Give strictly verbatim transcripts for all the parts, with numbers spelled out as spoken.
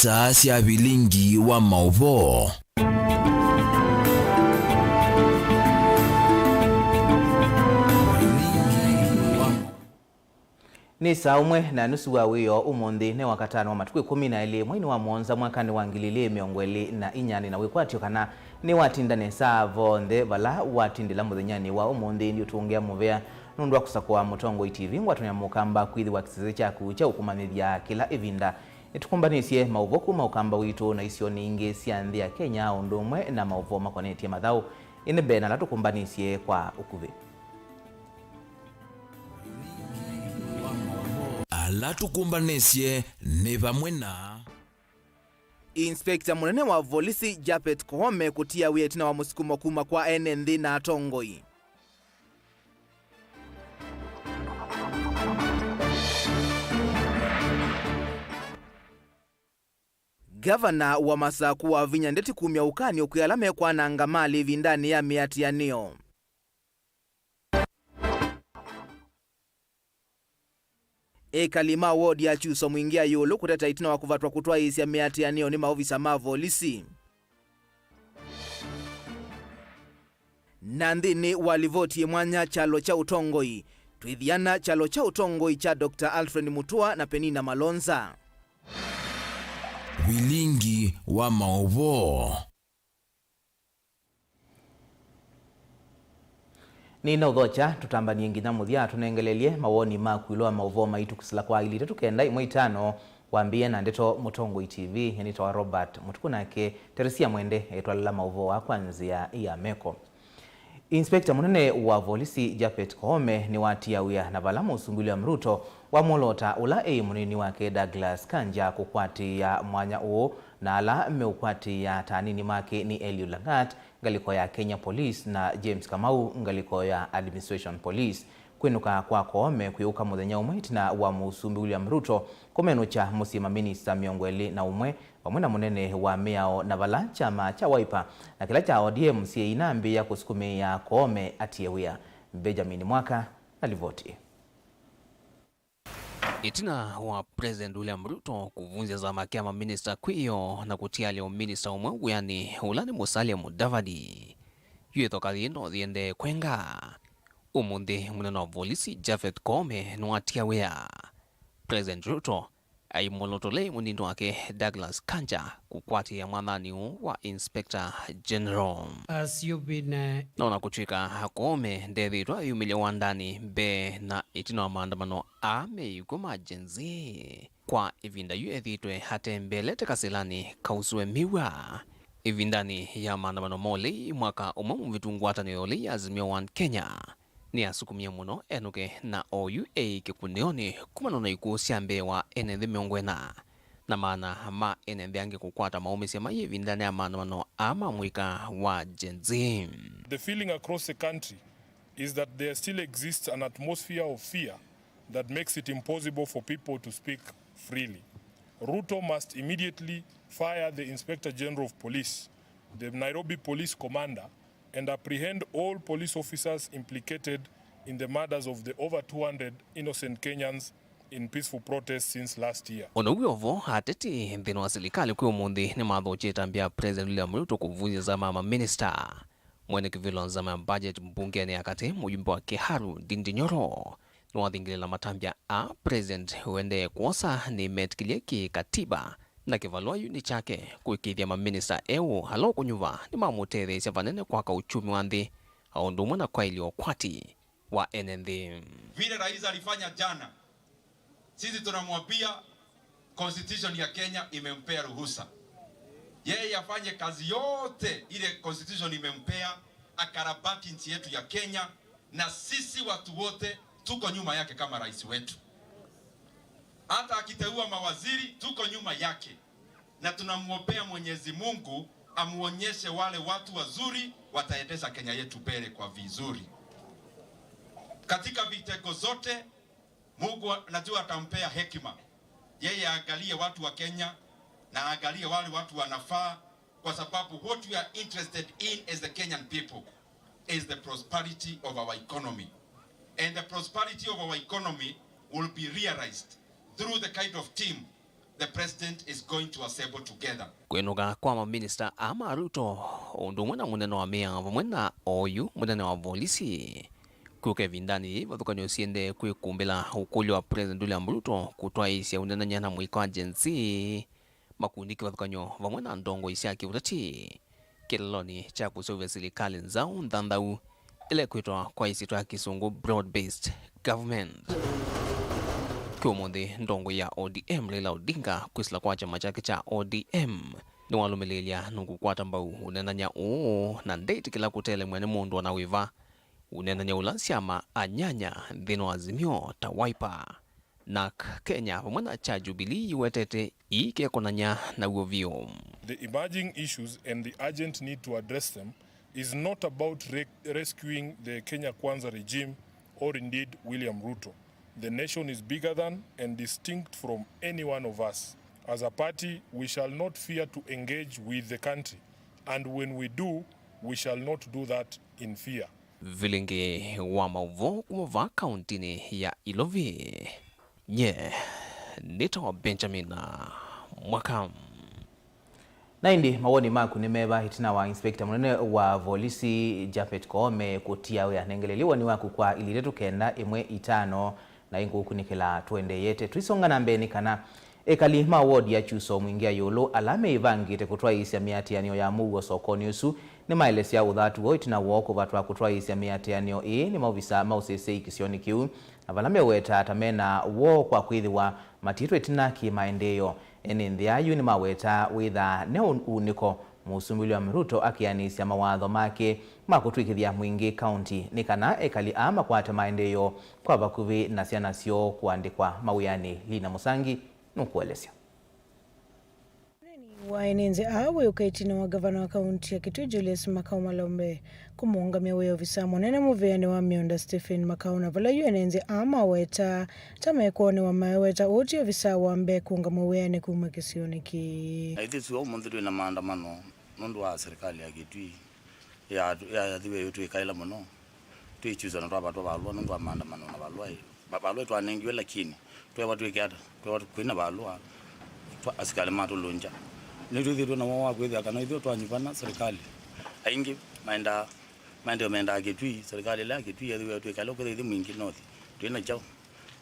Saa sya vilingi wa maũvoo. Nĩ saa ũmwe na nusu wa wĩoo ũmũnthĩ, nĩ Wakatano wa matukũ ĩkũmi na elĩ, mweinĩ wa mũonza, mwakanĩ wa ngili ilĩ mĩongo ĩlĩ na inya. Nĩ na wĩkwatyo kana nĩwatinda nesa vonthe vala watindĩla mũthenyanĩ wa ũmũnthĩ. Ndiũtũngĩa mũvea nũndũ wa kũsakũa Mũtongoi T V, ngwatanĩo ya Mũkamba kwĩthĩwa kĩsese kyaku kya ũkũmanyĩthya kĩla ĩvinda. Nĩtũkũmbanĩsye maũvoo kuma Ũkamba witũ na isionĩ ingĩ sya nthĩ ya Kenya, o ũndũ ũmwe na maũvoo makonetye mathaũ. Ĩndĩ mbee na ala tũkũmbanĩsye kwa ũkuvĩ. Ala tũkũmbanĩsye nĩ vamwe na Inspector mũnene wa volisi Japhet Koome kũtia wĩa ĩtina wa mũsukumo kuma kwa ene nthĩ na atongoi. Ngavana wa Masakũ Wavinya Ndeti kumya ũkany'o kwĩ ala mekwananga malĩ ĩvindanĩ ya mĩatĩanĩo. Ekali ma wodi ya Kyuso Mwingĩ ya ĩũlũ kũteta ĩtina wa kũvatwa kũtwaĩĩsya mĩatĩanĩo nĩ maovisa ma volisi. Na nthĩnĩ wa livoti ĩ mwanya kyalo kya ũtongoi, twĩthiana kyalo kya ũtongoi kya Doctor Alfred Mutua na Penina Malonza. Vilingi wa maũvoo. Nĩnaũthokya tũtambanie nginya mũthya, tũnengelelye mawoni maku ĩũlũ wa maũvoo maitũ kũsila kwa ilĩ itatũ kenda ĩmwe itano. Wambĩĩe na ndeto Mũtongoi T V, nĩtawa Robert Mũtuku, nake Teresia Mwende etwalela maũvoo aa kwa nzĩa ya meko. Inspector mũnene wa volisi Japhet Koome nĩwatia wĩa na vala Mũsumbĩ William Ruto wamwolota ũla ĩ mũnini wake Douglas Kanja kũkwatĩĩa mwanya ũũ, na ala meũkwatĩĩa ta anini make nĩ Eliud Lagat, ngalĩko ya Kenya Police, na James Kamau, ngalĩko ya Administration Police. Kwĩnũka kwa Koome kwĩũka mũthenya ũmwe ĩtina wa Mũsumbĩ William Ruto kũmenũkya mũsyĩ maminista mĩongo ĩlĩ na ũmwe vamwe na mũnene wa mĩao, na vala kyama kya Wiper na kĩla kya O D M syĩinambĩĩa kũsukumĩĩa Koome atie wĩa. Benjamin Mwaka na livoti. Ĩtina wa President William Ruto kũvunzya kyama kya maminista kwĩoo na kũtialya ũminista ũmwe wĩanĩ, ũla nĩ Musalia Mudavadi, yu ĩthoka yĩĩ no yĩendee kwenga. Ũmũnthĩ, mũnene wa volisi Japhet Koome nĩwatia wĩa President Ruto aimwolotole mũnini wake Douglas Kanja kũkwatĩĩa mwathani ũũ wa Inspector General. As you've been, uh, No na kũtw'ĩka Koome ndethĩĩtwe ayumĩlya wandanĩ mbee na ĩtina wa maandamano aa me ĩkw'ũ ma Gen Z, kwa ĩvinda yu ethĩĩtwe atembelete kasĩlanĩ kausũe mĩw'a. Ĩvindanĩ ya maandamano ma ũlei mwaka ũmwe mũvĩtu, ngwatanĩo ya ũlei ya Azimio One Kenya nĩyasukumie mũno enũke, na oyu eĩ kĩkunĩonĩ kumana na ikuũ sya mbee wa ene nthĩ mĩongo ĩna na maana ma ene nthĩ angĩ kũkwata maũmĩsya mai ĩvindanĩ ya maandamano aa ma mũika wa Gen Z. The feeling across the country is that there still exists an atmosphere of fear that makes it impossible for people to speak freely. Ruto must immediately fire the Inspector General of Police, the Nairobi Police Commander, and apprehend all police officers implicated in the murders of the over two hundred innocent Kenyans in peaceful protests since last year. Ona wĩ o vo, ateti nthĩnĩ wa silikalĩ kwĩ ũmũnthĩ nĩmathũkĩte ĩtambya ya President William Ruto kũvunzya kyama ya maminista. Mwene kĩvĩlo kyama ya budget mbungenĩ ya katĩ, mũyumbe wa Kiharu, Ndindi Nyoro, nĩwathingĩlĩla matambya aa President ũendee kwosa nĩmetĩkĩlye kĩ-katiba na kĩvalũa yu nĩ kyake kũĩkĩĩthya maminista eũ ala ũkũnyuva nĩmamũtetheesya vanene kwaka uchumi wa nthĩ, o ũndũ ũmwe na kwaĩlya ũkwati wa ene nthĩ. Vile rais alifanya jana, sisi tunamwambia constitution ya Kenya imempea ruhusa. Yeye afanye kazi yote ile constitution imempea, akarabati nchi yetu ya Kenya, na sisi watu wote tuko nyuma yake kama rais wetu. Hata akiteua mawaziri, tuko nyuma yake. Na tunamwombea Mwenyezi Mungu amuonyeshe wale watu wazuri wataendesha Kenya yetu mbele kwa vizuri. Katika vitengo zote, Mungu najua atampea hekima. Yeye aangalie watu wa Kenya na aangalie wale watu wanafaa, kwa sababu what we are interested in as the Kenyan people is the prosperity of our economy. And the prosperity of our economy will be realized through the kind of team The president is going to assemble together. Kwĩnũka kwa maminista aa ma Ruto, ũndũ ũmwe na mũnene wa mĩao vamwe na oyu mũnene wa volisi, kwĩũka ĩvindanĩ yĩĩ ivathũkany'o siendee kwĩkumbĩla ũkũlyo wa President William Ruto kũtwaĩĩsya ũneenany'a na mũika wa Gen Z, makundi kĩvathũkany'o vamwe na ndongoi sya kĩũteti kĩlelonĩ kya kũseũvya silikalĩ nzaũ nthanthau ĩla ĩkwĩtwa kwa ĩsyĩtwa ya Kĩsũngũ broad-based government. Kwĩ ũmũnthĩ, ndongoi ya O D M Raila Odinga kwĩsĩla kwa kyama kyake kya O D M nĩwalũmĩlĩĩlya na kũkwata mbau ũneenany'a ũũ na ndeĩtĩkĩla kũtelemw'a nĩ mũndũ o na wĩva ũneenany'a ũla syama anyanya nthĩnĩ wa Azimio ta Wiper, narc Kenya vamwe na kya Jubilee iwetete iikekonany'a naw'o vyũ. The emerging issues and the urgent need to address them is not about re- rescuing the Kenya Kwanza regime or indeed William Ruto. The nation is bigger than and distinct from any one of us. As a party, we shall not fear to engage with the country, and when we do, we shall not do that in fear. Vilingi wa maũvoo kuma vaa kauntinĩ ya Ilovi. Nye nĩtawa Benjamin Mwaka. Na ĩndĩ mawoni maku nĩ meva ĩtina wa inspector mũnene wa volisi Japhet Koome kũtia wĩa? Nengelelye woni waku kwa ilĩ itatũ kenda ĩmwe itano, na ĩngũkunĩkĩla tũendeeyete. Tũisonga na mbee nĩ kana ekali ma ward ya Kyuso Mwingĩ ya Ĩũlũ ala meĩvangĩte kũtwaĩĩsya mĩatĩanĩo ya mũuo sokonĩ ũsu nĩmaelesya ũthatu woo ĩtina woo kũvatwa kũtwaĩĩsya mĩatĩanĩo ĩĩ nĩ maovisa ma ũseseĩ kĩsionĩ kĩu, na vala mewetaa ta mena woo kwa kwĩthĩwa matiĩtwe ĩtina kĩ-maendeeo. Ene nthĩ aa yu nĩmawetaa wĩthaa ne ũunĩko Mũsumbĩ William Ruto akĩanĩsya mawatho make ma kũtw'ĩkĩthya mwingĩ kaunti nĩ kana ekali aa makwate maendeeo kwa vakuvĩ na syana syoo kũandĩkwa mawĩanĩ. Lina Mũsangi nũkũelesya. Ũneeni wa ene nthĩ aa wĩũka ĩtina wa ngavana wa kaunti ya Kitui Julius Makau Malombe kũmũũngamya wĩa ovisa mũnene mũvĩanĩ wa mĩũnda Stephen Makau, na vala yu ene nthĩ aa mawetaa ta mekwonĩwa maweta ũũ ti ovisa wa mbee kũũngamw'a wĩanĩ kuma kĩsionĩ kĩĩ. Na ithyĩ sua ũmũnthĩ twĩ na maandamano nũndũ wa serikali ya Kitui ya- yathiwe ĩtwĩkaĩla mũno. Twĩkyusa na twavatwa valũa nũndũ wa maandamano na valũa ĩ- va- valũa ĩtwanengiwe, lakini twewa twĩke ata? Twewa kwĩna valũa twa asikalĩ matũlũngya. Nĩtwĩthĩtwe na woo wa kwĩthĩa kana ithyĩ twanyuvana serikali aingĩ maendaa maendeeo mendaa Kitui, serikali ĩla ya Kitui yathiwe ĩtwĩkaĩla kwĩthĩa ithyĩ Mwingĩ North twĩ na kyaũ?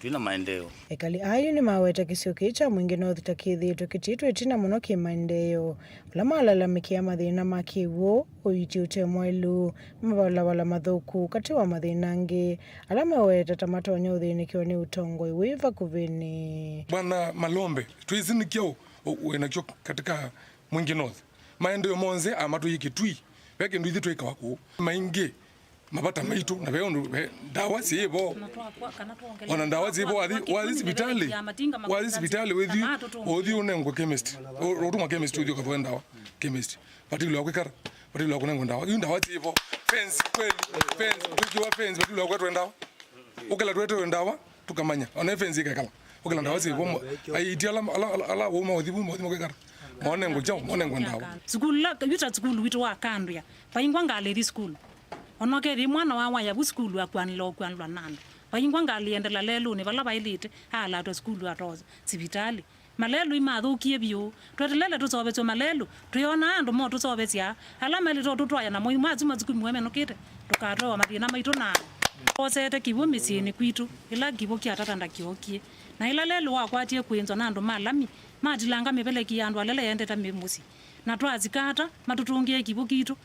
Twĩ na maendeeo. Ekali aa yu nĩmaweta kĩsio kĩĩ kya Mwingĩ North ta kĩthĩĩtwe kĩtiĩtwe ĩtina mũno kĩ-maendeeo, vala malalamĩkĩa mathĩna ma kĩw'ũ, ũiiti ũte mwaĩlu, mavalavala mathũku, katĩ wa mathĩna angĩ ala meweta ta matonya ũthĩnĩkĩwa nĩ ũtongoi wĩ vakuvĩnĩ. Bwana Malombe, twĩsĩ nĩ kyaũ wĩ nakyo katika Mwingĩ North? Maendeeo monthe amatwĩie Kitui, ve kĩndũ ithyĩ twĩkawa kũu? Maingĩ mavata maitũ, na ve ũndũ ve ndawa syĩ vo. Ona ndawa syĩ vo, wathi wathi sivitalĩ, wathi sivitalĩ wĩthi ũthi ũnengwe chemist, ũtũmwa chemist ũthi ũkathũe ndawa chemist. Vatilwa kwĩkara, vatilwa kũnengwe ndawa, yu ndawa syĩ vo. Fence kweli, fence, twĩkiwa fence, vatilwa kwetwe ndawa. Ũkĩla twetewe ndawa, tũkamanya ona fence ĩkekala. Ũkĩla ndawa syĩ vo, aiti ala ala ala ũma ũthi vu, ũthi makwĩkara, monengwe kyaũ? Monengwe ndawa. Sukulu la yu ta sukulu witũ wa Kandwĩa, vaingwa ngalĩ ĩthi sukulu. Ona ũkethĩa mwana wa waya vu sukulu akuanĩla ũkuanĩlwa na andũ. Vaingwa ngalĩ ĩendela lelũnĩ vala vaĩlĩte, aalatwa sukulu atosa sivitalĩ. Malelũ imathũkie vyũ. Twetelele tũseũvĩsw'e malelũ, twĩonaa andũ motũseũvĩsya. Ala maĩlĩte ũtũtwaĩa namo imasu mathukumiwe menũkĩte, tũkatwaĩwa mathĩna maitũ na wosete kĩw'ũ mĩsyĩnĩ kwitũ, ĩla kĩw'ũ kyatatanda kĩokie. Na ĩla lelũ wakwatie kwĩnzwa na andũ ma Lami, matilanga mĩveleki ya andũ ala ĩendete mĩ mũsyĩ. Na twasika ata matũtũngĩe kĩw'ũ kitũ?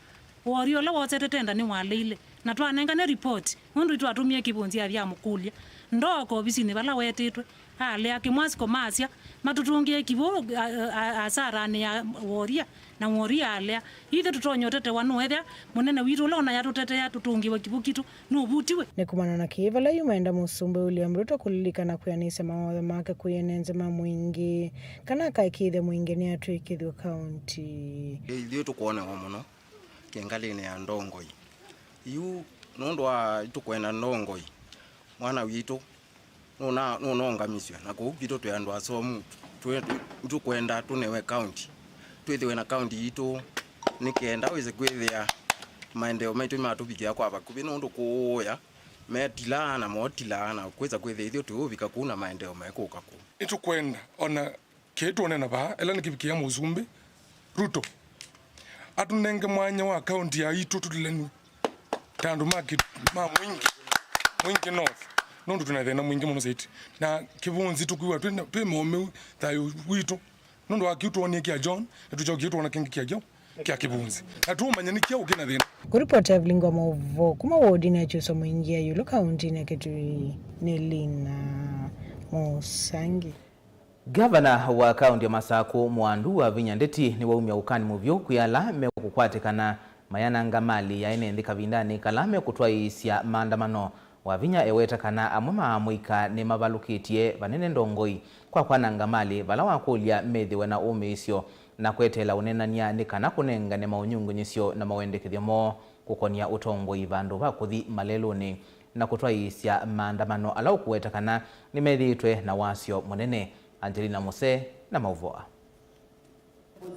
Woria ũla wosete tenda nĩwaleile, na twanengane ripoti, nũndũ nĩtwatũmie kĩvũnzi athi amũkũlya. Ndooka ovisinĩ vala wetĩtwe, alea kĩmwasi kũmasya, matũtũngĩe kĩw'ũ a- a- asaranĩ ya woria, na woria alea. Ithyĩ tũtonya ũtetewa nũethĩa mũnene witũ ũla ona yatũtetea tũtũngĩwe kĩw'ũ kitũ nũvutiwe? Nĩ kumana na kĩĩ vala yu maenda Mũsumbĩ William Ruto kũlilikana kwĩanĩsya mawatho make kwĩ ene nthĩ ma Mwingĩ kana akaĩkĩĩthya Mwingĩ nĩatw'ĩkĩthw'a kaunti? Ithyĩ tũkwonewa mũno kĩngalĩnĩ ya ndongoi. Yu nũndũ wa tũkwenda ndongoi, mwana witũ nũna- nũnongamisw'a, na kũu kwitũ twĩ andũ asomu, twĩ- nĩtũkwenda tũnewe kaunti, twĩthĩwe na kaunti yitũ, nĩ kenda wĩse kwĩthĩa maendeeo maitũ nĩmatũvikĩa kwa vakuvĩ, nũndũ kũũya metilaa na motilaa, na kwĩsa kwĩthĩa ithyĩ tũũvika kũu na maendeeo mekũka kũu. Nĩtũkwenda ona kĩĩ tũũneena vaa, ĩla nĩkĩvikĩĩa Mũsumbĩ Ruto, atũnenge mwanya wa kaũnti ya itũ tũtilanw'e ta andũ ma kĩ-, ma Mwingi, Mwingi North, nũndũ twĩ na thĩna mwingĩ mũno saiti. Na Kĩvunzi tũkwĩw'a twĩ na, twĩ momĩu thayũ witũ. Nũndũ wa kĩu twonie kĩa John, nĩtũkyokie twona kĩngĩ kya kyaũ? Kya Kĩvunzi. Na tũũmanya nĩ kyaũ kĩ na thĩna. Kũripota Evelyn wa Maũvoo kuma wodinĩ ya Kyuswa Mwingi ya ĩũlũ kaũntinĩ ya Kitui nĩ Lina Mũsangi. Ngavana wa kaũnti ya Masakũ, Mwandu Wavinya Ndeti, nĩwaumya ũkani mũvyũ kwĩ ala mekũkwatĩkana mayananga malĩ ya ene nthĩ kavindanĩ kala mekũtwaĩĩsya maandamano. Wavinya eweta kana amwe ma amũika nĩmavalũkĩtye vanene ndongoi kwa kwananga malĩ vala wakũlya methĩwe na ũmĩĩsyo na kweteela ũneenany'a nĩ kana kũnengane maũnyungunyĩsyo na mawendekethyo moo kũkonya ũtongoi vandũ va kũthi malelũnĩ na kũtwaĩĩsya maandamano ala ũkũweta kana nĩmethĩĩtwe na wasyo mũnene. Angelina Muse na maũvoo.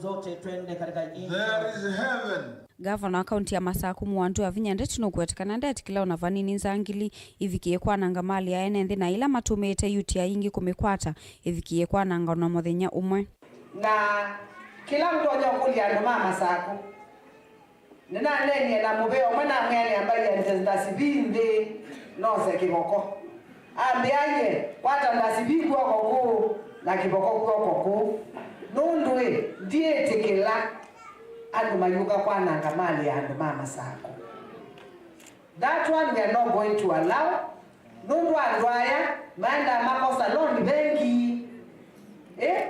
Zote twende katika nchi. There is heaven. Gavana wa kaunti ya Masakũ, Mwandu Wavinya Ndeti, nũkũweta kana ndeetĩkĩla ona vanini nzangili ivikĩe kwananga malĩ ya ene nthĩ na ila matũmĩĩte yuti aingĩ kũmĩkwata ivikĩe kwananga ona mũthenya ũmwe. Na kĩla ũtonya ũkũlya andũ ma Masakũ, nĩnaneenie na mũvea ũmwe namwĩa nĩambaie ndasivi nthĩ nose kĩvoko. Ambĩa, "Ye, kwata ndasivi kw'oko kũũ na kĩvoko kw'oko kũũ, nũndũ-ĩ, ndyĩtĩkĩla andũ mayũka kwananga malĩ ya andũ ma Masakũ." That one we are not going to allow. Nũndũ andũ aya maendaa makosa loan vengi. Eh?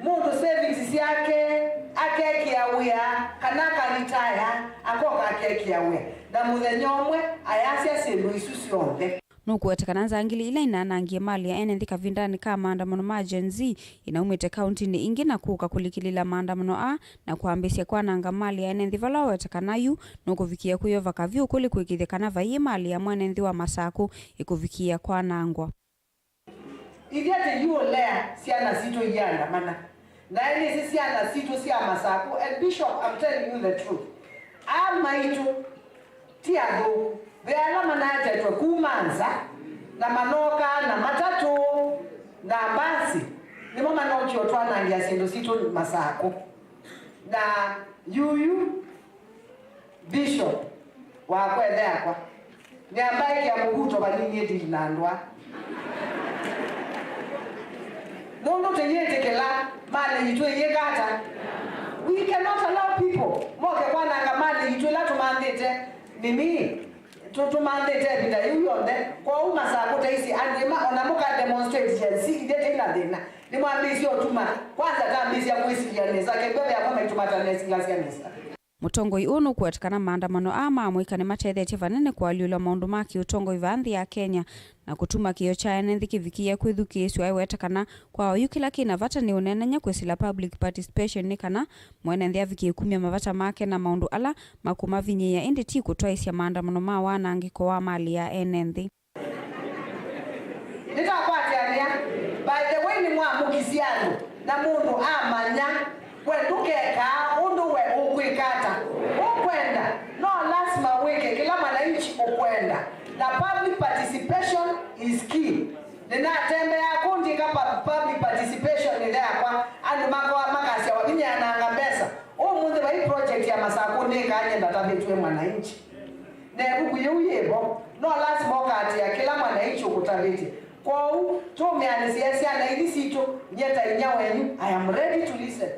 Mũndũ savings syake akekĩa wĩa kana akalitaya, akoka akekĩa wĩa. Na mũthenya ũmwe ayasya syĩndũ isu syonthe. Nũkũweta kana nzangili ila inanangie malĩ ya ene nthĩ kavindanĩ ka maandamano ma Gen Z inaumĩte kauntinĩ ingĩ na kũka kũlikĩlĩla maandamano aa na kwambĩĩsya kwananga malĩ ya ene nthĩ vala ũweta kana yu nũkũvikĩa kwĩyovaka vyũ kũlĩ kũĩkĩĩthya kana vaiĩ malĩ ya mwene nthĩ wa Masakũ ĩkũvikĩĩa kwanangwa. Ithyĩ tũyĩũlea syana sitũ iandamana. Na nĩsĩ syana sitũ sya Masakũ, and Bishop, I'm telling you the truth. Aa maitũ ti athũku. Ve ala manaetetwe kuma nza, na manokaa na matatũ, na mbasi, nĩmo manokie ũtwanangĩa syĩndũ sitũ Masakũ. Na yuyu, Bishop wakwa, ĩthe yakwa, nĩambaĩkĩa mũvuto vanini ĩndili na ndũa. Nũndũ tũyĩtĩkĩla malĩ yitũ ĩyĩka ata? We cannot allow people moke kwananga malĩ yitũ ĩla tũmanthĩte nini, tũ-, tũmanthĩte ĩvinda yĩu yonthe. Kwoou Masakũ taisi andũ ĩma, ona mũka demonstrate Gen Z, ithyĩ tũi na thĩna. Nĩmwambĩĩsye ũtuma, kwanza tambĩĩsya kwĩsilya nesa, kĩkw'e ve amwe maitũ matanesilasya nesa. Mũtongoi ũũ nũkũweta kana maandamano aa ma amũika nĩmatethetye vanene kũalyũlwa maũndũ ma kĩũtongoi vaa nthĩ ya Kenya, na kũtuma kĩĩo kya ene nthĩ kĩvikĩĩe kwĩthukĩĩsw'a, eweta kana kwa oyu kĩla kĩ na vata nĩ ũneenany'a kwĩsĩla public participation nĩ kana mwene nthĩ avikĩe kumya mavata make na maũndũ ala makũmavinyĩĩa, ĩndĩ ti kũtwaĩsya maandamano ma wanangĩko wa malĩ ya ene nthĩ. Nĩtakwatĩanĩa, by the way, nĩmwamũkisye andũ, na mũndũ amanya, we ndũkekaa ũndũ we ũkwĩka ata ũkwenda. No lasima wĩke kĩla mwananchi ũkwenda, na public participation is key. Nĩnatembeaa kũu ndyĩka pa-, public participation ĩthe yakwa, andũ makoa makasya, "Wavinya ananga mbesa." Ũmũnthĩ vai project ya Masakũ nĩkaa nyie ndatavĩtw'e mwananchi. Na ĩvuku yĩu yĩ vo, no lasima ũkaatĩĩa kĩla mwananchi ũkũtavĩtye. Kwoou, tũmĩanĩsye syana ithi sitũ, nyie ta inyia wenyu, I am ready to listen.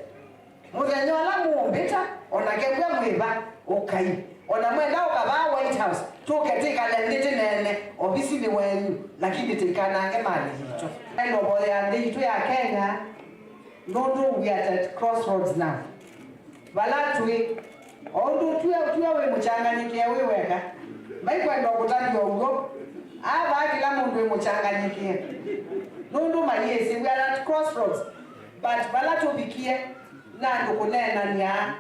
Mũthenya ũla mũũmbĩta, o na kembwa mwĩ va, ũkai. O na mwenda ũka vaa White House, tũke twĩkale nthĩ tũneene ovisinĩ wenyu, lakini tũikanange malĩ yitũ. Enda ũvoyea nthĩ yitũ ya Kenya, nũndũ we are at crossroads now. Vala twĩ, o ũndũ tuwe, tuwe wĩ mũkyanganyĩkĩe wĩ weka, maikwenda ũkũtavya ũw'o. Aa vaa kĩla mũndũ wĩ mũkyanganyĩkĩe, nũndũ mayĩsĩ we are at crossroads. But vala tũvikie na andũ kũneenany'a,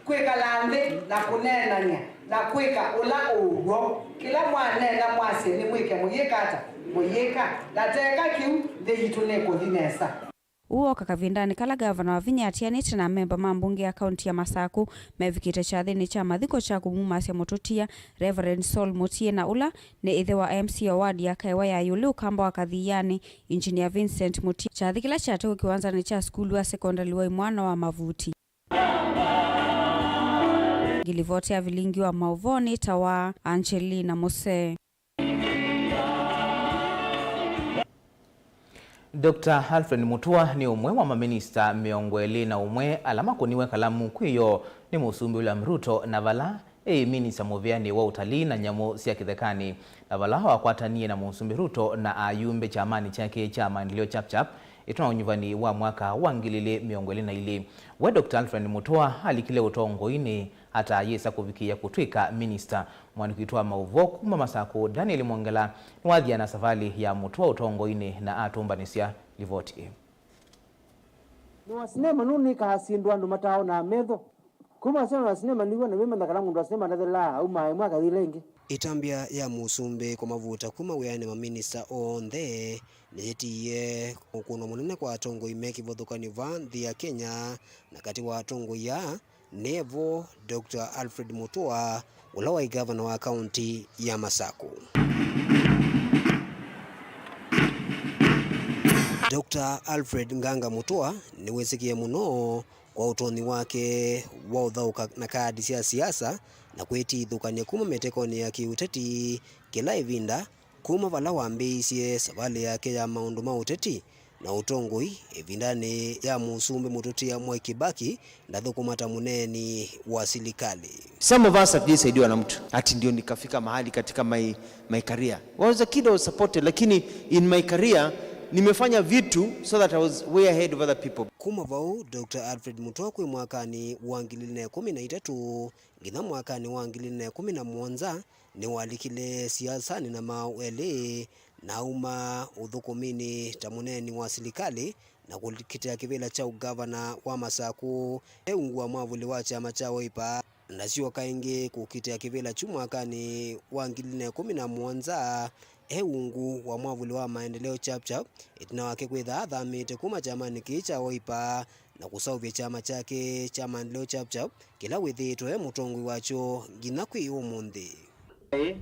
kwĩkala nthĩ na kũneenany'a na kwĩka ũla ũw'o. Kĩla mwaneena mwasye nĩmwĩke, mũyĩka ata? Mũyĩka. Na teka kĩu, nthĩ yitũ nĩkũthi nesa. Ũũ woka kavindanĩ kala ngavana Wavinya atianĩte na amemba ma mbunge ya kaunti ya Masaku mevikĩte kyathĩnĩ kya mathiko kya kũmumasya mũtũtia Reverend Saul Mutie, na ũla nĩ ĩthe wa M C A wa ward ya Kaewa ya Ĩũlĩ, Ũkamba wa Kathianĩ, Engineer Vincent Mutie. Kyathĩ kĩla kyateiwe kĩwanzanĩ kya sukulu wa sekondalĩ wa Imwana wa Mavuti. Ngilivoti ya vilingi wa maũvoo nĩ ta wa Angelina Musee. Doctor Alfred Mutua nĩ ũmwe wa maminista mĩongo ĩlĩ na ũmwe ala makũniwe kalamu kwĩ yo nĩ Mũsumbĩ William Ruto, na vala eĩ minista mũvĩanĩ wa ũtalii na nyamũ sya kĩthekanĩ, na vala wakwatanie na Mũsumbĩ Ruto na ayumbe kyamanĩ kyake kya Maendeleo Chap Chap ĩtina wa ũnyuvani wa mwaka wa ngili ilĩ mĩongo ĩlĩ na ilĩ. We Doctor Alfred Mutua alikile ũtongoinĩ ata ayĩsa kũvikĩĩa kũtw'ĩka minista. Mwandĩki witũ wa maũvoo kuma Masakũ, Daniel Mwongela, nĩwathiana savalĩ ya Mutua ũtongoinĩ na atũmbanĩsya livoti ĩĩ. Nĩ wa sinema nũnĩkaa syĩndũ andũ mataaonaa metho. Kuma asyana na sinema nĩw'o na wĩmanya kana mũndũ wa sinema ndathelaa, aumaa ĩmwe akathi ĩla ĩngĩ. Ĩtambya ya Mũsumbĩ kũmavuta kuma wĩanĩ maminista onthe nĩyĩtiie ũkũno mũnene kwa atongoi me kĩvathũkany'o vaa nthĩ ya Kenya, na katĩ wa atongoi aa nĩ vo Doctor Alfred Mutua, ũla waĩ ngavana wa kaunti ya Masakũ. Doctor Alfred Nganga Mutua nĩwĩsĩkĩe mũno kwa ũtonyi wake wa ũthaũka na kaadi sya siasa na kwĩtithũkany'a kuma mĩtekonĩ ya kĩũteti kĩla ĩvinda, kuma vala wambĩĩisye savalĩ yake ya maũndũ ma ũteti na ũtongoi ĩvindanĩ ya Mũsumbĩ mũtũtia Mwai Kibaki, ndathũkũma ta mũneeni wa silikalĩ. Some of us hatujaisaidiwa na mtu ati ndio nikafika mahali katika my, my career. I was a kid, I was supported, lakini in my career nimefanya vitu so that I was way ahead of other people. Kuma vau, Doctor Alfred Mutua kwĩ mwakanĩ wa ngili ilĩ na ĩkũmi na itatũ nginya mwakanĩ wa ngili ilĩ na ĩkũmi na mũonza, nĩwalikile siasanĩ na maaũ elĩ, na auma ũthũkũminĩ ta mũneeni wa silikalĩ na kũkitĩa kĩvĩla kya ũngavana wa Masakũ e ungu wa mwavũli wa kyama kya Wiper. Ndasyoka ĩngĩ kũkitĩa kĩvĩla kyu mwakanĩ wa ngili ilĩ na ĩkũmi na mũonza e ungu wa mwavũli wa Maendeleo Chap Chap, ĩtina wake kwĩtha athamĩte kuma kyamanĩ kĩĩ kya Wiper na kũseũvya kyama kyake kya Maendeleo Chap Chap, kĩla wĩthĩĩtwe e mũtongoi wakyo nginya kwĩ ũmũnthĩ. I,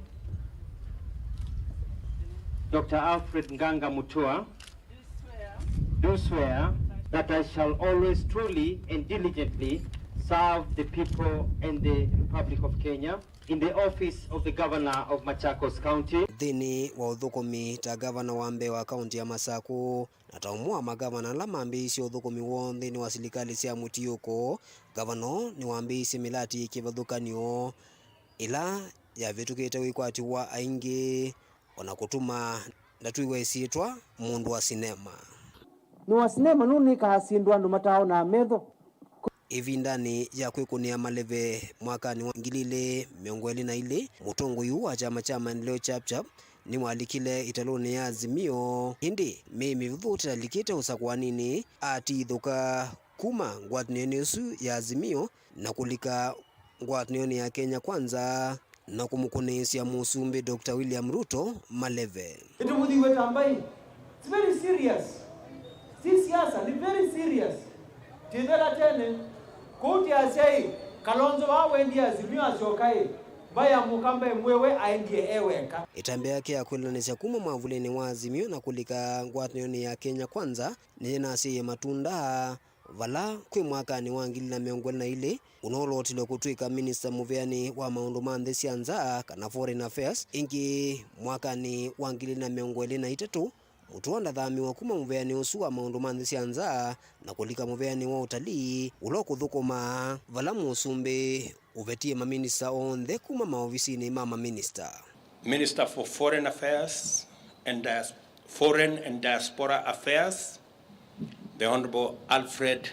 Doctor Alfred Nganga Mutua, do swear that I shall always truly and diligently serve the people and the Republic of Kenya in the office of the Governor of Machakos County. Nthĩnĩ wa ũthũkũmi ta ngavana wa mbee wa kaunti ya Masakũ, na ta ũmwe wa magavana ala mambĩĩisye ũthũkũmi woo nthĩnĩ wa silikalĩ sya mũtiũko, ngavana ũũ nĩwambĩĩisye mĩlati yĩ kĩvathũkany'o ĩla yavĩtũkĩte wĩkwatyo wa aingĩ, o na kũtuma ndatwĩwa ĩsyĩtwa mũndũ wa sinema. Nĩ wa sinema nũnĩkaa syĩndũ andũ mataaonaa metho. Ĩvindanĩ ya kwĩkũnĩa maleve mwakanĩ wa ngili ilĩ mĩongo ĩlĩ na ilĩ, mũtongoi ũũ wa kyama kya Maendeleo Chap Chap nĩwalikile ĩtalũnĩ ya Azimio. Ĩndĩ mĩĩ mĩvũthũ ũtalikĩte ũsakũaninĩ, atithũka kuma ngwatanĩonĩ ĩsu ya Azimio na kũlika ngwatanĩonĩ ya Kenya Kwanza na kũmũkũnĩĩsya Mũsumbĩ Doctor William Ruto maleve. Nĩtũvũthiw'e ta mbaĩ. It's very serious. Ti siasa, ni very serious. Tithela tene. Kũu tiasya ĩ, Kalonzo vaa wendie Azimio asyoka ĩ, mbaĩ ya Mũkamba ĩmwĩwe aendie e weka. Ĩtambya yake ya kwĩlanĩsya kuma mwavũlĩnĩ wa Azimio na kũlika ngwatanĩonĩ ya Kenya Kwanza nĩyĩnasyaie matunda. Vala kwĩ mwakanĩ wa ngili na mĩongo ĩlĩ na ilĩ, ũnoolotilwe kũtw'ĩka minista mũveanĩ wa maũndũ ma nthĩ sya nza, kana foreign affairs, ĩngĩ mwakanĩ wa ngili na mĩongo ĩlĩ na itatũ, Mutua ndathamiwe kuma mũveanĩ ũsu wa maũndũ ma nthĩ sya nza na kũlika mũveanĩ wa ũtalii, ũla ũkũthũkũma vala mũsumbĩ ũvetie maminista onthe kuma maovisinĩ ma maminista. Minister for Foreign Affairs and Dias-, Foreign and Diaspora Affairs, the Honorable Alfred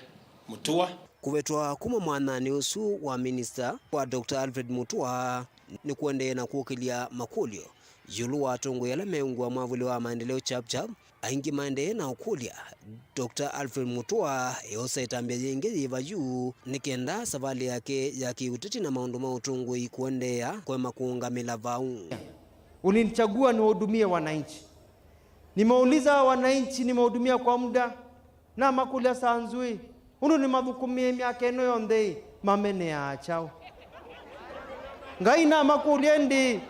Mutua. Kũvetwa kuma mwananĩ ũsu wa minista wa Doctor Alfred Mutua nĩkũendee na kũkĩlya makũlyo ĩũlũ wa atongoi ala meungwa mwavũlĩ wa Maendeleo Chap Chap. Aingĩ maendee na ũkũlya Doctor Alfred Mutua eosa ĩtambya yĩngĩ yĩva yu nĩ kenda savalĩ yake ya kĩũteti na maũndũ ma ũtongoi kũendeea kũema kũũngamĩla vau. Ulinichagua niwahudumie wananchi. Nimeuliza wananchi, nimehudumia kwa muda. Namakũlya, Sanzu-ĩ, ũndũ nĩmathũkũmĩe myaka ĩno yonthe-ĩ, mameneaa kyaũ? Ngai namakũlya ĩndĩ,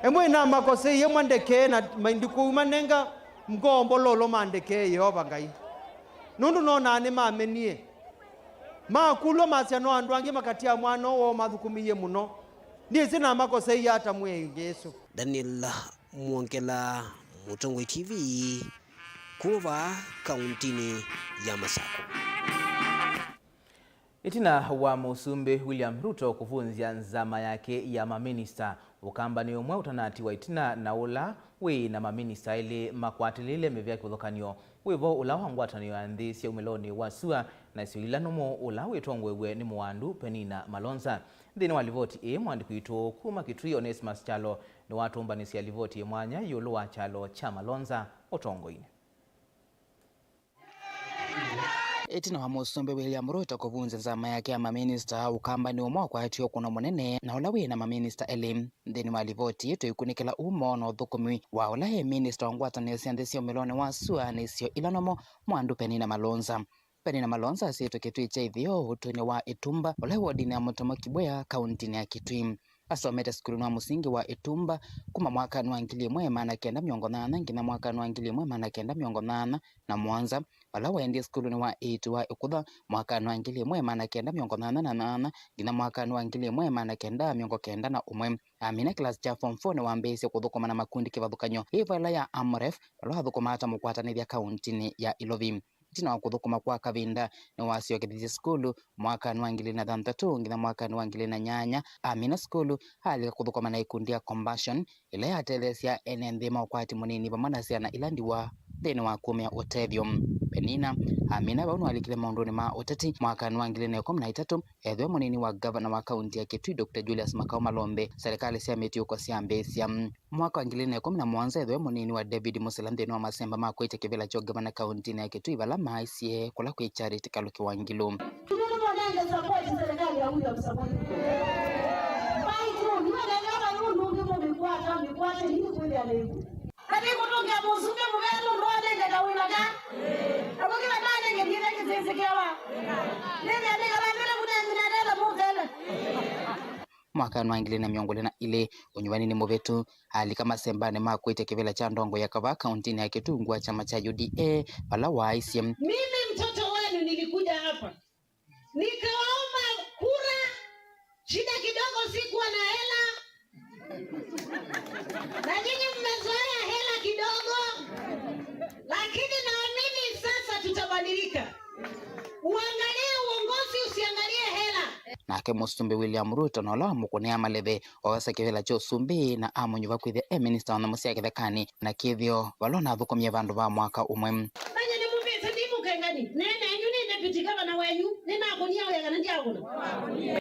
ĩmwe nĩnamakoseie mwa ndekee na ndikũmanenga ngoo mbololo mandekee Yeova Ngai, nũndũ nonaa nĩmamenie. Makũlw'a masya no andũ angĩ makatia mwana ũũ woo mathũkũmĩie mũno. Ndyĩsĩ namakoseie ata Mwĩai Yesũ. Daniel Mwongela, Mũtongoi T V, kuma vaa kauntinĩ ya Masakũ. Ĩtina wa Mũsumbĩ William Ruto kũvunzya nzama yake ya maminista, Ũkambanĩ ũmwe ũtanatiwa ĩtina na ũla wĩ na maminista elĩ makwatĩlĩĩle mĩvĩa kĩvathũkany'o wĩ vo, ũla wa ngwatanĩo ya nthĩ sya umĩlonĩ wa sua na syo ila nũmũ, ũla wĩtongoew'e nĩ Mũwandu Penina Malonza. Nthĩnĩ wa livoti ĩĩ, mũandĩki witũ kuma Kitui Onesmus Kyalo nĩwatũmbanĩsya livoti ĩ mwanya ĩũlũ wa kyalo kya Malonza ũtongoinĩ. Ĩtina wa Mũsumbĩ William Ruto kũvunzya nzama yake ya maminista, Ũkambanĩ ũmwe ũkwatĩtwe ũkũno mũnene na ũla wĩ na maminista elĩ. Nthĩnĩ wa livoti ĩĩ, tũikunĩkĩla ũmo na ũthũkũmi wa ũla e minista wa ngwatanĩo sya nthĩ sya umĩlonĩ wa sua na isio ila nũmũ, Mũwandu Penina Malonza. Penina Malonza asyĩtwe Kitui kya Ĩtheo, ũtũinĩ wa Ĩtumba, ũla wĩ wodinĩ ya Mũtomo Kibwea, kauntinĩ ya Kitui. Asomete sukulunĩ wa mũsingi wa Ĩtumba kuma mwakanĩ wa ngili ĩmwe maana kenda mĩongo nyanya nginya mwakanĩ wa ngili ĩmwe maana kenda mĩongo nyanya na mũonza, vala waendie sukulunĩ wa Ĩiti wa Ĩkutha mwakanĩ wa ngili ĩmwe maana kenda mĩongo nyanya na nyanya nginya mwakanĩ wa ngili ĩmwe maana kenda mĩongo kenda na ũmwe. Amina kĩlasi kya form four, nĩwambĩĩisye kũthũkũma na makundi kĩvathũkany'o ĩ vaĩla ya AMREF, vala wathũkũmaa ta mũkwatanĩthya kauntinĩ ya Ilovi. Ĩtina wa kũthũkũma kwa kavinda, nĩwasyokethisye sukulu mwakanĩ wa ngili na thanthatũ nginya mwakanĩ wa ngili na nyanya. Amina sukulu, alika kũthũkũma na ĩkundi ya Compassion, ĩla yatetheesya ene nthĩ ma ũkwati mũnini vamwe na syana ila ndiwa nthĩnĩ wa kũmĩa ũtethyo. Penina amina vau nĩwalikile maũndũnĩ ma ũteti mwakanĩ wa ngili na ĩkũmi na itatũ, ethĩwe mũnini wa ngavana wa kaunti ya Kitui, Doctor Julius Makau Malombe, serikali sya mĩtiũko syambĩĩsya. Mwaka wa ngili na ĩkũmi na mũonza, ethĩwe mũnini wa David Musila nthĩnĩ wa masemba ma kwĩtya kĩvĩla kya ũngavana kauntinĩ ya Kitui, vala maaisye kũla kwĩ Charity Kaluki Wangilu. Ithuĩ nĩtũnenge support serikali ya William Samoei Ruto. By June, nĩwenengewa nũndũ ũngĩ mũmĩkwata, mĩkwate nini kwĩthĩa nĩvu. Kati kũtũngĩa mũsumbĩ mũvea nũndũ wanengeka wĩna ka. Ako kĩla nanenge ndiĩte kĩsĩsĩkĩawa. Nĩthĩa nĩkala mbele kũnengina ndela mũthele. Mwakanĩ wa ngili na mĩongo ĩlĩ na ilĩ, ũnyuvaninĩ mũvĩtu, alika masembanĩ ma kwĩtya kĩvĩla kya ndongoi ya kavaa kauntinĩ ya Kitui ungu wa kyama kya U D A, vala waaisye. Mimi mtoto wenu nilikuja hapa nikawaomba kura, shida kidogo, sikuwa na hela na nyinyi mmezoea hela kidogo, lakini naamini sasa tutabadilika. Uangalie uongozi, usiangalie hela. Nake Mũsumbĩ William Ruto na ũla wamũkũnĩa maleve, oosa kĩvĩla kya ũsumbĩ na amũnyuva kwĩthĩa e minista wa nyamũ sya kĩthekanĩ na kĩthĩo, vala ũnathũkũmie vandũ va mwaka ũmwe. Manye nĩmũvĩte ndimũkengani, nene enyu nĩ deputy governor wenyu, nĩnakũnia wĩa kana ndyakũna?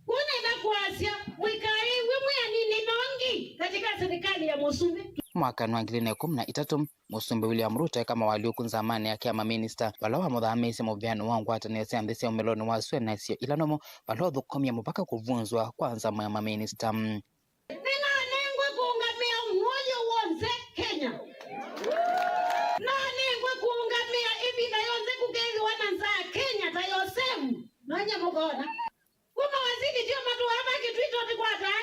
Kũu nenda kwasya, mũikaĩw'e mwĩ anini nongi katika serikali ya mũsumbĩ. Mwakanĩ wa ngili na ĩkũmi na itatũ, Mũsumbĩ William Ruto eka mawalyũku nzamanĩ yake ya maminista, vala wamũthamĩĩsye mũvĩanĩ wa ngwatanĩo sya nthĩ sya ũmĩlonĩ wa sua na isio ila nũmũ, vala ũthũkũmie mũvaka kũvunzwa kwa nzama ya maminista. Nĩnanengwe kũũngamĩa mũoyo w'onthe Kenya. Nanengwe kũũngamĩa ĩvinda yonthe kũkethĩwa na nzaa Kenya ta Yosevu. Nonye mũkona. Kuma waziri ndio matũaa ma Kitui tũtikwata.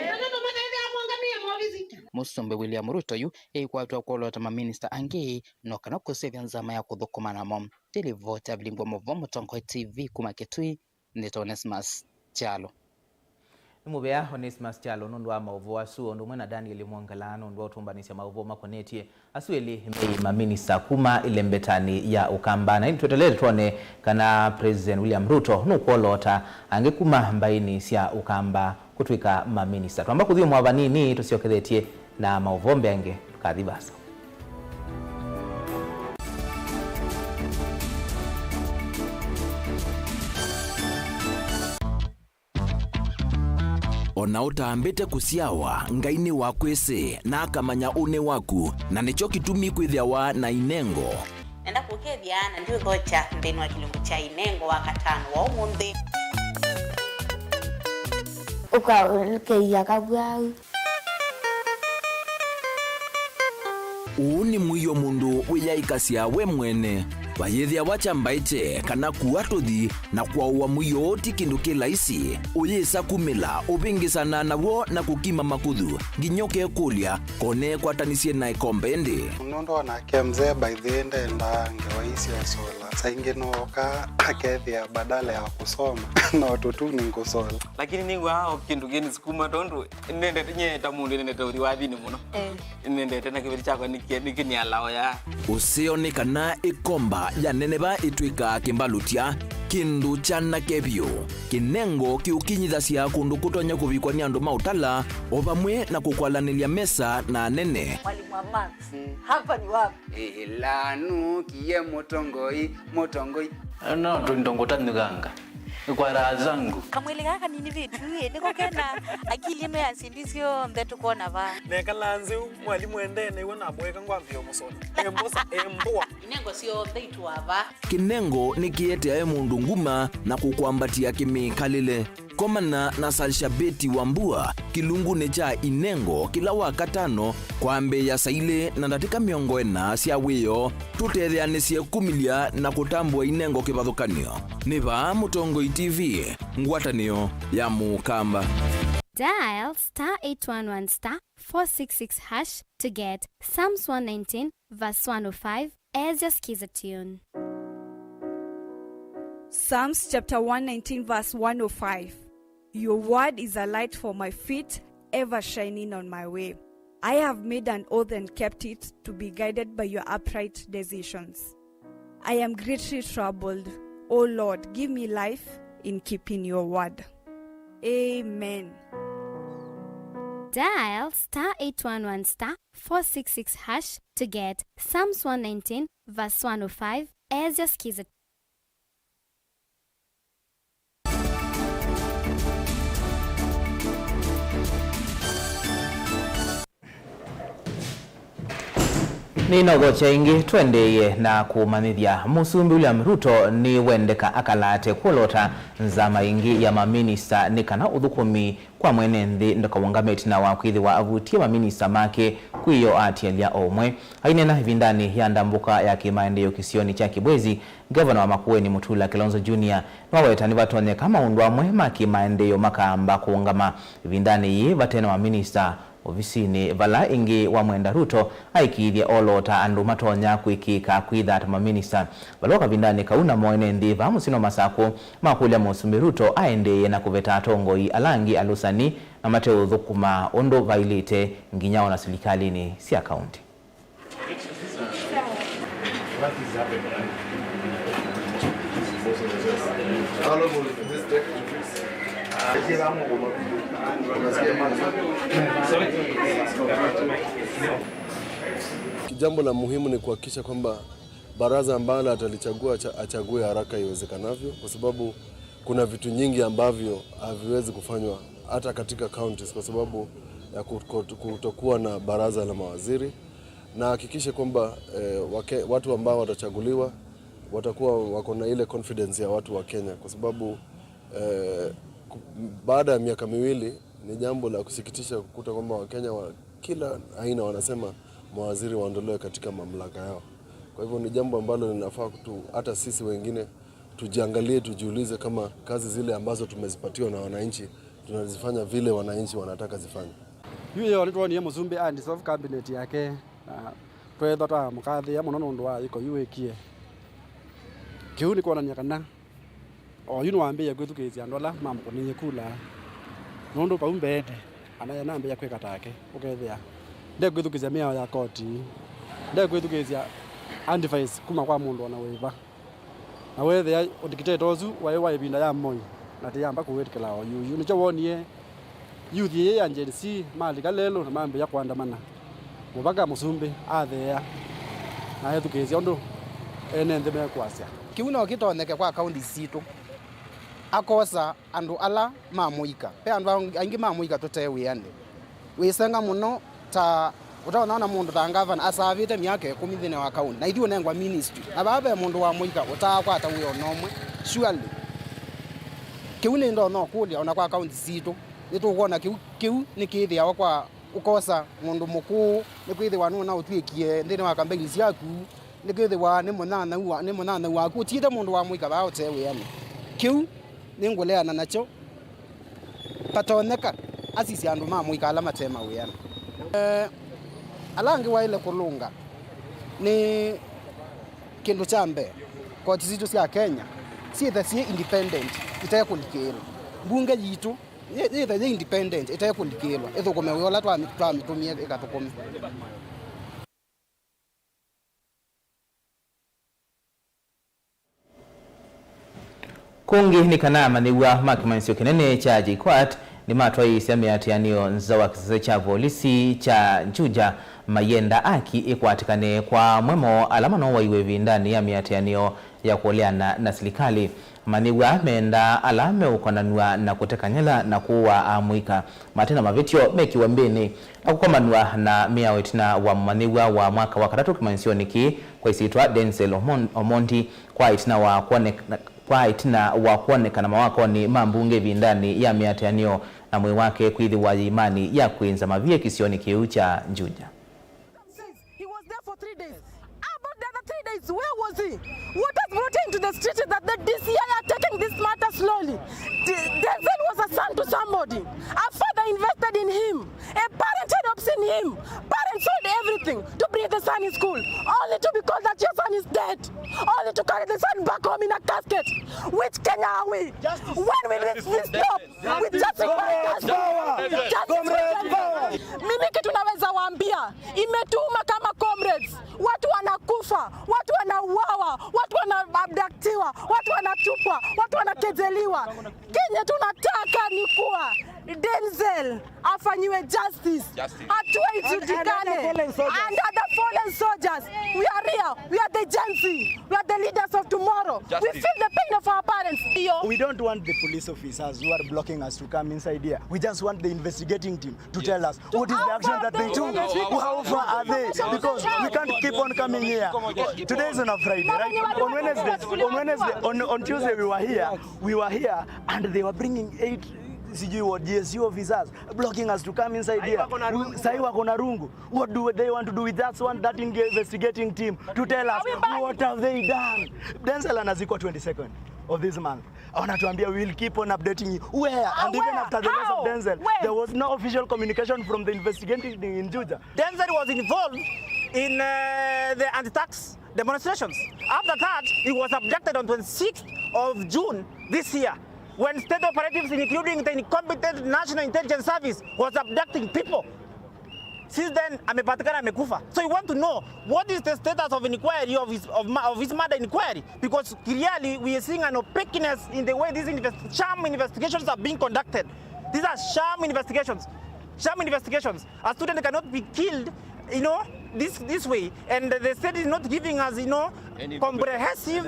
Na nũndũ matethĩa mũũngamĩe maovisi. Mũsumbĩ William Ruto yu ĩkwatwa kwolota maminista angĩ no kana kũsevya nzama ya kũthũkũma namo. Ndilivota vilingwa mũvo Mũtongoi T V kuma Kitui, nĩtawa Onesmus Kyalo. Nĩ mũvea Onesmus Kyalo nũndũ wa maũvoo asu, o ũndũ ũmwe na Daniel Mwongela nũndũ wa ũtũmbanĩsya maũvoo makonetye asu elĩ meĩ maminista kuma ĩlembetanĩ ya Ũkamba. Na ĩndĩ twetelee twone kana President William Ruto nũkwolota angĩ kuma mbaĩnĩ sya Ũkamba kũtw'ĩka maminista. Twamba kũthyũmũa vanini, tũsyokethetye na maũvoo mbeange, ndũkathi vaasa. O na ũtambĩte kũsyawa, Ngai nĩwakwĩsĩ, na akamanya ũnĩ waku, na nĩkyo kĩtumi kwĩthĩawa na inengo. Nenda kũkethya na ndiũthokya nthĩnĩ wa kĩlungu kya inengo wa katano wa ũmũnthĩ. Ũkaũlũkĩia kavwau. Ũũ nĩ mũio mũndũ wĩyaĩkasya we mwene, Vayĩthĩawa kyambaĩkye kana kua tũthi na kwaũa mũio ti kĩndũ kĩ laisi. Ũyĩsa kumĩla, ũvĩngĩsana naw'o na kũkima makũthũ, nginya ũkekũlya, ko nekwatanisye na ĩkombe ĩndĩ. Nũndũ onake mzee by the way ndendaa ngewa ii sya sola. Saa ingĩ nooka akethĩa badala ya kũsoma no tũtuni ngũsola. Lakini nĩw'aa o kĩndũ kĩnisukuma tondũ nĩnendete, nyie ta mũndũ nĩnendete ũthi wathinĩ mũno. Eh. Nĩnendete na kĩveti kyakwa nĩkĩ-, nĩkĩnialaa oya. Ũseo nĩ kana ĩkomba ya neneva ĩtw'ĩkaa kĩmbalũtya, kĩndũ kyanake vyũ. Kĩnengo kĩũkinyithasya kũndũ kũtonya kũvikwa nĩ andũ ma ũtala, o vamwe na kũkwalanĩlya mesa na anene. Mwalimu wa maths, hapa ni wapi? Ĩla nũkie mũtongoi, mũtongoi. No tũindo ngũtanyũkanga. Kwa raha zangu. Kamwĩlĩ gaka kanini vitu ĩ, nĩko kena akili ĩno ya syĩndũ syonthe tũkwona vaa. Nekala nzeu, mwalimũ endee nĩw'o namwĩka ngwambĩĩa mũsola. Embosa, embũa. Inengo syonthe itũa vaa. Kĩnengo nĩkĩeteae mũndũ nguma na kũkwambatĩa kĩmĩkalĩle. Komana na Salshabeti Wambua kĩlungunĩ kya Inengo kĩla Wakatano kwambĩĩa saa ilĩ na ndatĩka mĩongo ĩna sya wĩoo, tũtetheanĩsye kumĩlya na kũtambũa Inengo kĩvathũkany'o. Nĩ vaa Mũtongoi T V, ngwatanĩo ya Mũkamba. Dial star eight one one star four six six hash to get Psalms one nineteen verse one oh five as your skiza tune. Psalms chapter one nineteen verse one oh five. Your word is a light for my feet, ever shining on my way. I have made an oath and kept it, to be guided by your upright decisions. I am greatly troubled. O Lord, give me life in keeping your word. Amen. Dial star eight one one star four six six hash to get Psalms one nineteen verse one oh five as your skiza. Nĩnokokya ĩngĩ, tũendeeye na kũmanyĩthya. Mũsumbĩ William Ruto nĩwendeka akalate kwolota nzama ĩngĩ ya maminista nĩ kana ũthũkũmi kwa mwene nthĩ ndũkaũngame ĩtina wa kwĩthĩwa avutie maminista make kwĩyo atialya o ũmwe. Aineena ĩvindanĩ ya ndambũka ya kĩmaendeeo kĩsionĩ kya Kibwezi, Ngavana wa Makueni Mutula Kilonzo Junior nĩwaweta nĩvatonyeka maũndũ amwe ma kĩmaendeeo makaamba kũũngama ĩvindanĩ yĩĩ vate na maminista ovisinĩ, vala ĩngĩ wamwenda Ruto aikĩĩthya olota andũ matonya kwĩkĩĩka kwĩtha ta maminista. Valũa kavindanĩ kau namo ene nthĩ vaa mũsyĩnĩ wa Masakũ makũlya Mũsumbĩ Ruto aendeeye na kũveta atongoi ala angĩ alũsani na mateũthũkũma ũndũ vaĩlĩte, nginya o na silikalĩnĩ sya kaũntĩ. Jambo la muhimu ni kuhakikisha kwamba baraza ambalo atalichagua acha-, achague haraka iwezekanavyo, kwa sababu kuna vitu nyingi ambavyo haviwezi kufanywa hata katika counties kwa sababu ya ku-, ku-, kutokuwa na baraza la mawaziri. Na hakikishe kwamba, eh, wake-, watu ambao watachaguliwa watakuwa wako na ile confidence ya watu wa Kenya, kwa sababu, eh, ku-, baada ya miaka miwili ni jambo la kusikitisha kukuta kwamba Wakenya wa kila aina wanasema mawaziri waondolewe katika mamlaka yao. Kwa hivyo ni jambo ambalo linafaa kutu-, hata sisi wengine tujiangalie, tujiulize kama kazi zile ambazo tumezipatiwa na wananchi tunazifanya vile wananchi wanataka zifanywe. Yu ĩyo nĩtwonie mũsumbĩ a dissolve cabinet yake, na tweethwa twamũkathĩĩa mũno nũndũ wa ĩko yu wĩkie. Kĩu nĩ kwonany'a kana oyu nĩwambĩĩe kwĩthukĩĩsya andũ ala mamũkũnĩie kula, nũndũ vau mbeene anaĩ anambĩĩa kwĩka take, ũkethĩa ndekwĩthukĩĩsya mĩao ya koti, ndekwĩthukĩĩsya advice kuma kwa mũndũ ona wĩva. Na weethĩa ũndikiteta ũsu waĩ wa ĩvinda ya Moi, na tĩyamba kũwĩtĩkĩla oyuyu. Nĩkyo wonie youth ĩĩ ya Gen Z malika lelũ na mambĩĩa kũandamana. Mũvaka mũsumbĩ atheea na ethukĩĩsya ũndũ ene nthĩ mekwasya. Kĩu no kĩtonyeke kwa kaunti sitũ. Akosa andũ ala ma mũika. Ve andũ aingĩ ma mũika tũte wĩanĩ. Wĩsenga mũno ta ũtaona ona mũndũ ta ngavana asavĩte myaka ĩkũmi nthĩnĩ wa kaunti, na ithyĩ ũnengwa ministry. Na vaa ve mũndũ wa mũika ũtaakwata wĩa ona ũmwe. Surely. Kĩu nĩ ndonya ũkũlya ona kwa kaunti sitũ. Nĩtũkwona kĩu, kĩu nĩkĩthĩawa kwa ũkosa mũndũ mũkũũ, nĩkwĩthĩwa nũna ũtw'ĩkie nthĩnĩ wa kambeini syaku, Nĩkĩthĩwa nĩ mũnyanyaũ wa, nĩ mũnyanyaũ waku ũtiĩte mũndũ wa mũika vaa ũte wĩanĩ. Kĩu nĩngũleana nakyo. Vatonyeka asisye andũ ma mũika ala mate mawĩanĩ. Eh, ala angĩ waĩle kũlũnga nĩ kĩndũ kya mbee, koti sitũ sya Kenya syĩthe syĩ independent, itekũlikĩĩlwa. Mbunge yitũ yĩ-, yĩthe yĩ independent, itekũlikĩĩlwa, ĩthũkũme wĩa ũla twa-, twamĩtũmie ĩkathũkũme. Kũngĩ nĩ kana amanyĩw'a ma kĩmanyĩsyo kĩnene kya JKUAT nĩmatwaĩĩsya mĩatĩanĩo nza wa kĩsese kya volisi kya Juja, mayenda aki ĩkwatĩkane kwa amwe moo ala manowaiwe ĩvindanĩ ya mĩatĩanĩo ya kũleana na silikalĩ. Amanyĩw'a mendaa ala meũkonanw'a na kũteka nyela na kũũa amũika mate na mavĩtyo mekiwe mbĩnĩ na kũkomanw'a na mĩao ĩtina wa mũmanyĩw'a wa mwaka wa katatũ kĩmanyĩsyonĩ kĩĩ kwa ĩsyĩtwa Denzel Omon-, Omondi kwa ĩtina wa kwoneka-, kwa ĩtina wa kwonekana mawakonĩ ma mbunge ĩvindanĩ ya mĩatĩanĩo na mwĩĩ wake kwĩthĩwa yĩimanĩ ya kwĩnza mavie kĩsionĩ kĩu kya Juja. He was there for three days. About the other three days, where was he? What has brought him to the street is that the D C I are taking this matter slowly. D-, Denzel was a son to somebody. A father invested in him. A parent had hopes in him. Parents sold everything to bring the son in school, only to be called that your son is dead, only to carry the son back home in a casket. Which Kenya are we? When will this, this stop? With justice for Comrades Justice. Power! Justice for Comrades Power! Mimi kitu naweza waambia, imetuuma kama comrades. Watu wanakufa, watu wanauawa, watu wanaabductiwa, watu wanatupwa, watu wanakejeliwa. Kenye tunataka ni kuwa Denzel afanyiwe justice. Justice. Hatua ijulikane. And, and other fallen soldiers. And other fallen soldiers. We are here. We are the Gen Z. We are the leaders of tomorrow. We feel the pain of our parents. Iyo. We don't want the police officers who are blocking us to come inside here. We just want the investigating team to tell us what is the action that they took. How far are they? Because we can't keep on coming here. Today is on a Friday, right? On Wednesday, on Wednesday, on, on Tuesday we were here. We were here and they were bringing eight sijui what G S U officers blocking us to come inside here. Sahi wako na rungu. What do they want to do with us? Want that investigating team to tell us what have they done? Denzel anazikwa twenty-second of this month. Wanatuambia, "We will keep on updating you." Where? And even after the loss of Denzel, there was no official communication from the investigating in Juja. Denzel was involved in, uh, the anti-tax demonstrations. After that, he was abducted on twenty-sixth of June this year, when state operatives, including the incompetent National Intelligence Service, was abducting people. Since then, amepatikana amekufa. So we want to know what is the status of inquiry of his, of ma-, of his murder inquiry, because clearly we are seeing an opaqueness in the way these invest-, sham investigations are being conducted. These are sham investigations. Sham investigations. A student cannot be killed, you know, this, this way, and the state is not giving us, you know, comprehensive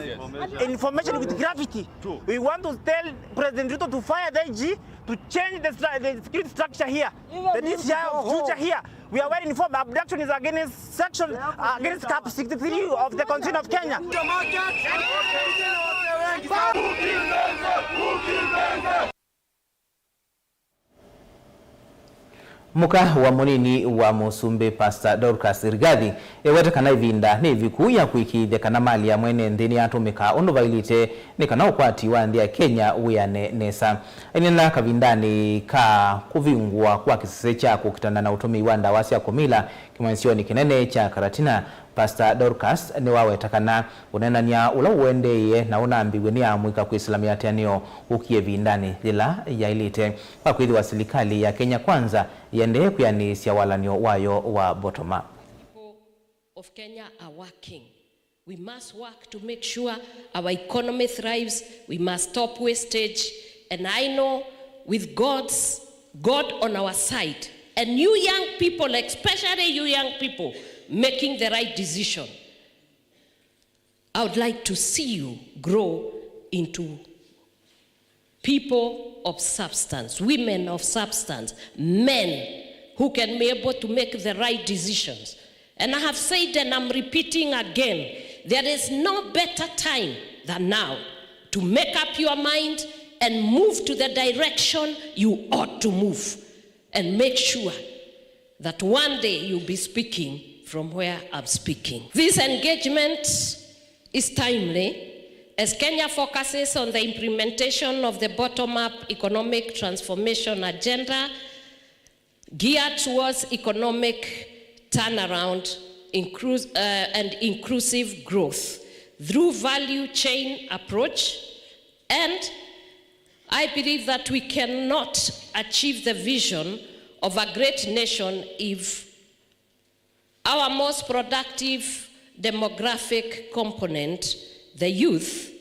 information with gravity. We want to tell President Ruto to fire the I G, to change the stru-, the security structure here. The D C I of Juja here. We are well informed. Abduction is against section, against cap sixty-three of the Constitution of Kenya. Mũka wa mũnini wa mũsumbĩ, Pastor Dorcas Rigathi, eweta kana ĩvinda nĩ ĩviku ya kũĩkĩĩthya kana mali ya mwene nthĩ nĩyatũmĩka ũndũ vaĩlĩte nĩ kana ũkwati wa nthĩ ya Kenya wĩane nesa. Aineena kavindanĩ ka kũvingũa kwa kĩsese kya kũkitana na ũtũmĩi wa ndawa sya kũmila kĩmanyĩsyonĩ kĩnene kya Karatina, Pastor Dorcas nĩwaweta kana ũneenany'a ũla ũendeeie na ũnambĩĩw'e nĩ amũika kwĩsĩla mĩatĩanĩo ũkie ĩvindanĩ yĩla yaĩlĩte, kwa kwĩthĩwa silikalĩ ya Kenya Kwanza yĩendee kwĩanĩĩsya walan'yo wayo wa bottom up. People of Kenya are working. We must work to make sure our economy thrives. We must stop wastage. And I know with God's, God on our side, and you young people, especially you young people, making the right decision, I would like to see you grow into people of substance, women of substance, men who can be able to make the right decisions. And I have said and I'm repeating again, there is no better time than now to make up your mind and move to the direction you ought to move. And make sure that one day you'll be speaking from where I'm speaking. This engagement is timely as Kenya focuses on the implementation of the bottom-up economic transformation agenda geared towards economic turnaround inclus- uh, and inclusive growth through value chain approach. And I believe that we cannot achieve the vision of a great nation if our most productive demographic component, the youth,